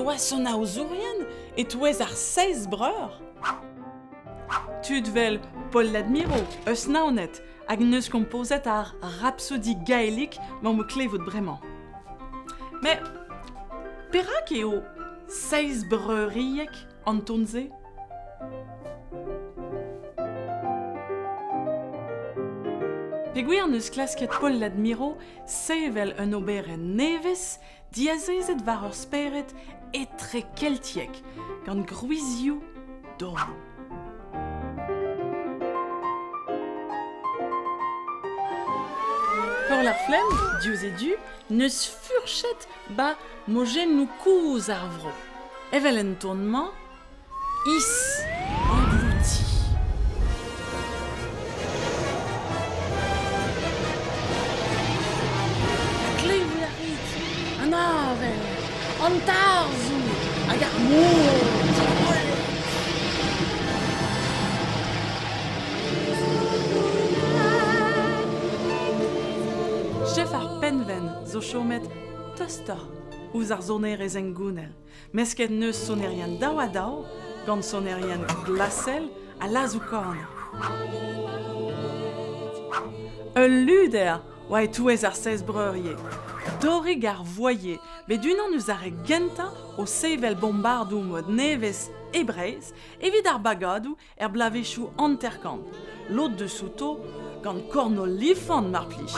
oa sonaozourien e-touez ar Seiz Breur. Tud 'vel Paul Ladmirault, eus Naoned, hag 'neus kompozet ar Rhapsodie gaelique 'maomp o klevout bremañ. Met perak eo seizhbreuriek an ton-se? Peogwir 'neus klasket Paul Ladmirault sevel un oberenn nevez diazezet war ur spered etrekeltiek gant gwrizioù don. Paol ar Flemm, diouzh e du, 'neus furchet 'ba mojennoù kozh ar vro. Evel en ton-mañ, Is englouti. Ha klevout a rit an avel, an tarzhoù hag ar mor dirollet. Chef ar Penven zo chomet tostoc'h ouzh ar sonerezh hengounel. Mesket 'neus sonerien daou-ha-daou gant sonerien glasel ha lazoù-kanañ. Ul luder oa e-touez ar Seiz Breurier, Dorig ar Voyer, bet unan eus ar re gentañ o sevel bombardoù mod nevez e Breizh evit ar bagadoù er bloavezhioù 50, lod deus outo gant korn olifant mar plij.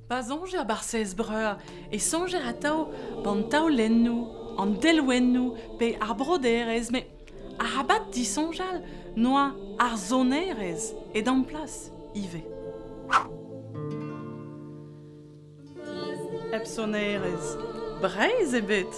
Pa soñjer 'barzh Seiz Breur e soñjer atav 'ban taolennoù, an delwennoù pe ar broderezh met arabat disoñjal 'noa ar sonerezh edan plas ivez. Hep sonerezh, Breizh ebet!